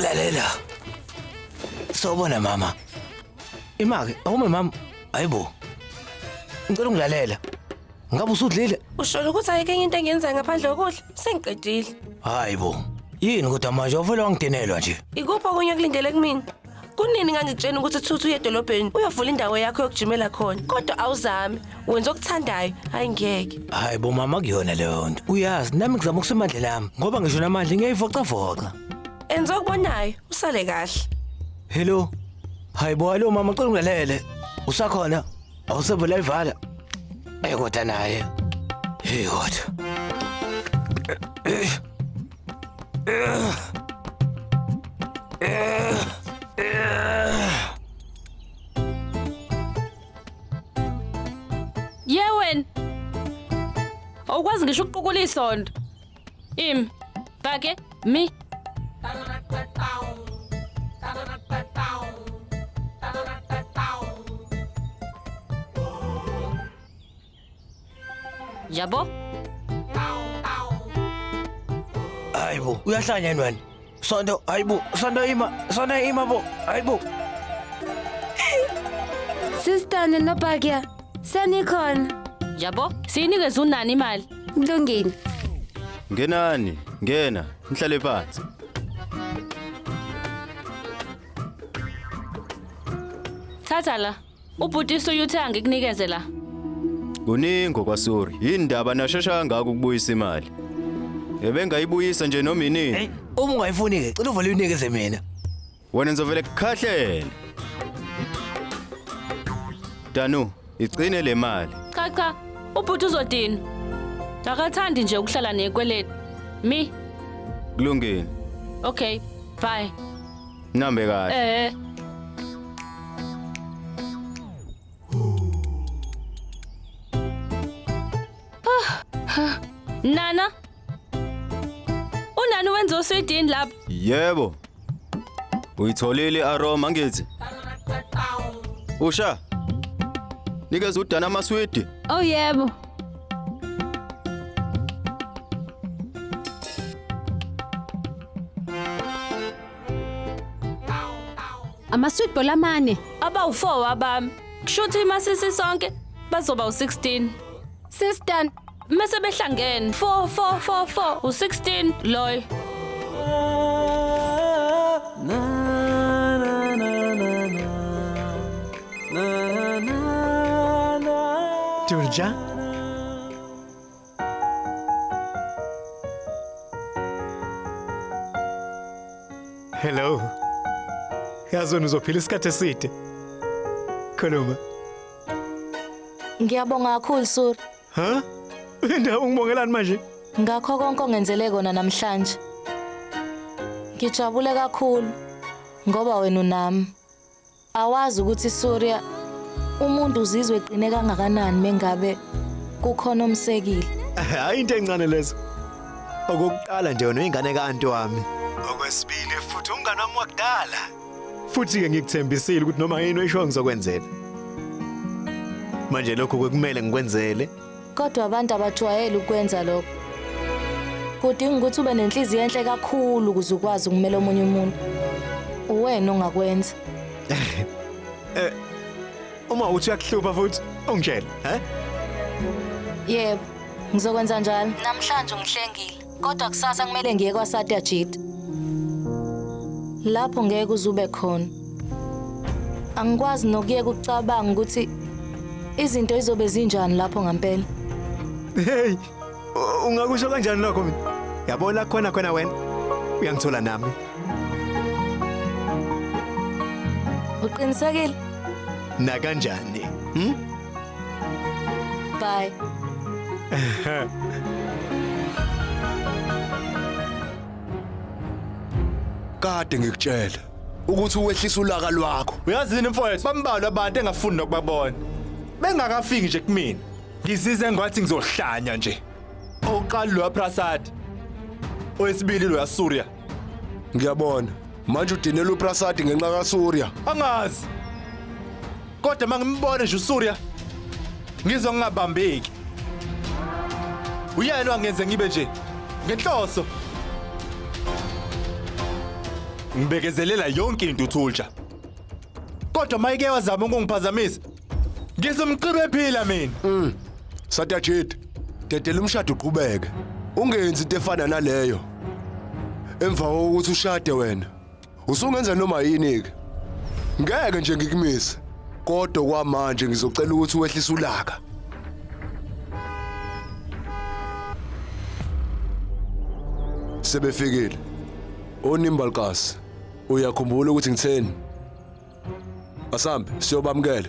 Lalela. Sawubona mama. Imake, awume mama. Hayibo. Ngicela ungilalela. Ngabe usudlile? Usholo ukuthi ayikho enye into engiyenzayo ngaphandle kokudla? Sengiqedile. Hayibo. Yini kodwa manje wavele wangidinelwa nje. Ikuphi okunye okulindele kumina? Kunini ngangikutshena ukuthi thuthu uye edolobheni uyovula indawo yakho yokujimela khona. Kodwa awuzami, wenza okuthandayo, hayi ngeke. Hayi bo mama kuyona leyo nto. Uyazi nami ngizama ukusemandleni ami ngoba ngisho namandla ngiyayivocavoca. Enza okubonayo, usale kahle. Hello. Hayi bo alo mama cela ungilalele. Usakhona? Awusevela ivala. Ey kodwa naye. Hey kodwa. Ye wena. Awukwazi ngisho ukuqukula isondo. Im. Bake mi. Yabo? Hayibo, uyahlanya yini wena? Sonto, hayibo, sonto ima, sonto ima bo, hayibo. Sistane noBhakya, senikhona. Yabo? Siyinikeze unani imali? Kulungile. Ngenani, ngena, nihlale phansi. Thatha la. Ubhuti usuyuthe angikunikeze la. Kuningi kwasuri. Yini ndaba nashesha kangaka ukubuyisa imali? Ebengayibuyisa nje noma inini. Hey, uma ungayifuni ke, cela uvele uyinikeze mina. Wena ngizovele kukhahlele. Danu, igcine le mali. Cha cha, ubhuti uzodina. Akathandi nje ukuhlala nekweleti. Mi. Kulungile. Okay, bye. Nambe kahle. Eh. Nana. Unani wenza uswidini lapha? Yebo. Uyitholile i-aroma ngithi? Usha. Nikeza uDana amaswidi. Oh yebo. Ama-sweet ball amane. Abawu-4 abami. Kushuthi masisi sonke bazoba u-16. Sister, Mase behlangene 4 4 4 4 u-16 loyo. Durja? Hello. Yazi wena uzophila isikhathi eside. Khuluma. Ngiyabonga kakhulu Suri. Ha? Indawo ungibongelani manje? Ngakho konke ongenzele kona namhlanje. Ngijabule kakhulu ngoba wena unami. Awazi ukuthi Surya umuntu uzizwe eqine kangakanani mengabe kukhona omsekile. Hayi into encane lezo. Okokuqala nje wena uyingane ka-anti wami. Okwesibili futhi umngane wami wakudala. Futhi-ke ngikuthembisile ukuthi noma yini oyishoyo ngizokwenzela. Manje lokhu kwekumele ngikwenzele. Kodwa abantu abajwayele ukwenza lokho. Kudinga ukuthi ube nenhliziyo enhle kakhulu ukuze ukwazi ukumela omunye umuntu. Uwena ongakwenza. Eh uma uthi uyakuhlupha futhi ungitshele, he? Yebo, ngizokwenza njalo. Namhlanje ungihlengile, kodwa kusasa kumele ngiye kwaSatyajit. Lapho ngeke uze ube khona. Angikwazi nokuyeka ukucabanga ukuthi izinto izobe zinjani lapho ngampela. Hey, ungakusho kanjani lokho mina? Yabona khona khona wena. Uyangithola nami. Uqinisekile? Na kanjani? Hm? Bye. Kade ngikutshela ukuthi uwehlisa ulaka lwakho. Uyazini mfowethu, bambalwa abantu engafuni nokubabona. Bengakafiki nje kumina. Ngizizwe ngathi ngizohlanya nje. Oqala lo Prasad. Owesibili lo Surya. Ngiyabona. Manje udinela uPrasad ngenxa kaSurya. Angazi. Kodwa mangimbone nje uSurya ngizwa ngingabambeki. Uyena wangenze ngibe nje ngenhloso. Ngibekezelela yonke into uThulja. Kodwa mayike wazama ukungiphazamisa. Ngizomqibe phila mina. Satyajit, dedela umshado uqhubeke. Ungenzi into efana naleyo. Emva kokuthi ushade wena, usungenza noma yini ke. Ngeke nje ngikumise. Kodwa kwamanje ngizocela ukuthi wehlise ulaka. Sebefikile. Onimbalkas, uyakhumbula ukuthi ngitheni? Asambe siyobamukela.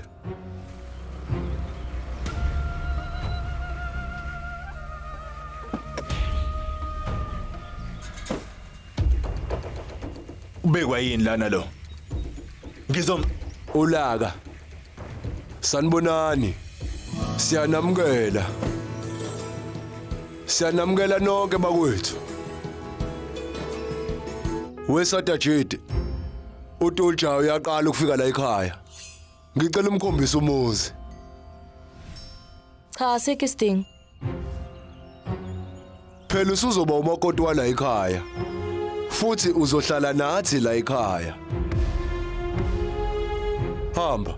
Ubekwa yini lana lo? Ngizom ulaka. Sanibonani. Siyanamukela. Siyanamukela nonke bakwethu. Wesatajidi. uTulja uyaqala ukufika la ekhaya. Ngicela umkhombise umuzi. Cha, asikho isidingo. Phela usuzoba umakoti wala ekhaya. Futhi uzohlala nathi la ekhaya. Hamba.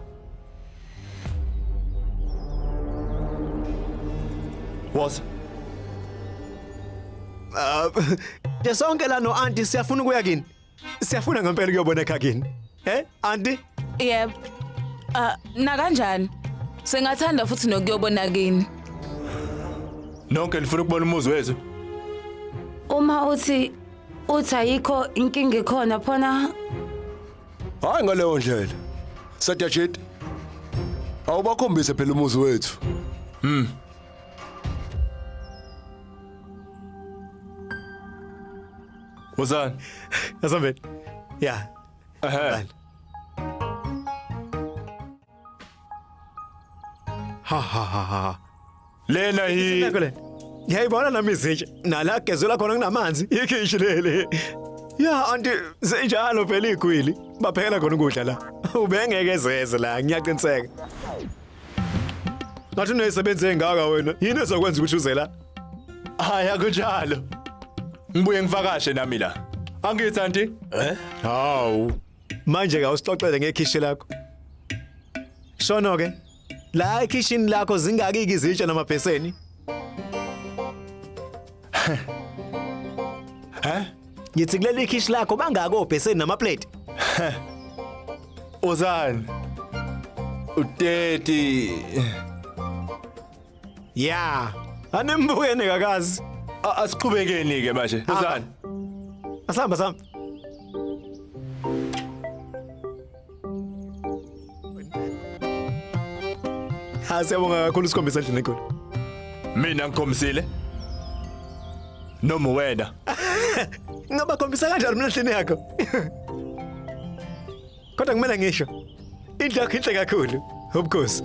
Woza. Nje sonke la no auntie siyafuna ukuya kini. Siyafuna ngempela ukuyobona ekhaya kini. Eh, auntie? Yebo. Ah, na kanjani? Sengathanda futhi nokuyobona kini. Nonke nifuna ukubona umuzi wethu? Uma uthi uthi ayikho inkinga ikhona phona. Hayi ngaleyo ndlela. Satyajit. Awubakhombise phela umuzi wethu. Wozani. Asambeni. Ya. Ehhe. Ha ha ha ha. Lena yi Nakho le. Ngiyayibona nami izintsha. Nala gezela khona kunamanzi. Ikhishi leli. Ya anti zinjalo phela igwili. Baphekela khona ukudla la. Ubengeke ezeze la ngiyaqiniseka. Ngathi unezisebenzi engaka wena. Yini ezokwenza ukuthi uze la? Hayi akunjalo. Ngibuye ngivakashe nami la. Angithi anti? Eh? Hawu. Manje ke awusixoxele ngekhishi lakho. Shono ke. La ekhishini lakho zingaki izitsha namabheseni? He? Ngithi kuleli khishi lakho bangaki obheseni namaplate? Wozani. U30. Ya. Animbukene kakazi. Asiqhubekeni ke manje. Wozani. Asihamba sihamba. Ha siyabonga kakhulu sikhombisa endlini enkulu. Mina ngikhombisile. Noma wena. Ngabakhombisa kanjani mina endlini yakho? Kodwa kumele ngisho. Indlu yakho inhle kakhulu. Ubukhosi.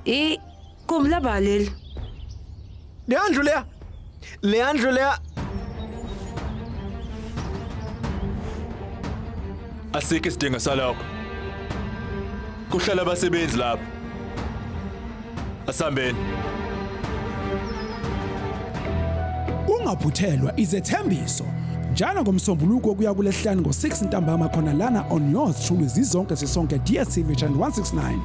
I kumla baleli. Leya ndlu leya. Leya ndlu leya. Asikho isidingo salokho. Kuhlala abasebenzi lapho. Asambeni. Ungaphuthelwa izethembiso njalo ngomsombuluko kuya kulesihlanu ngo-6 ntambama khona lana on yours truly zizonke sisonke DStv channel 169.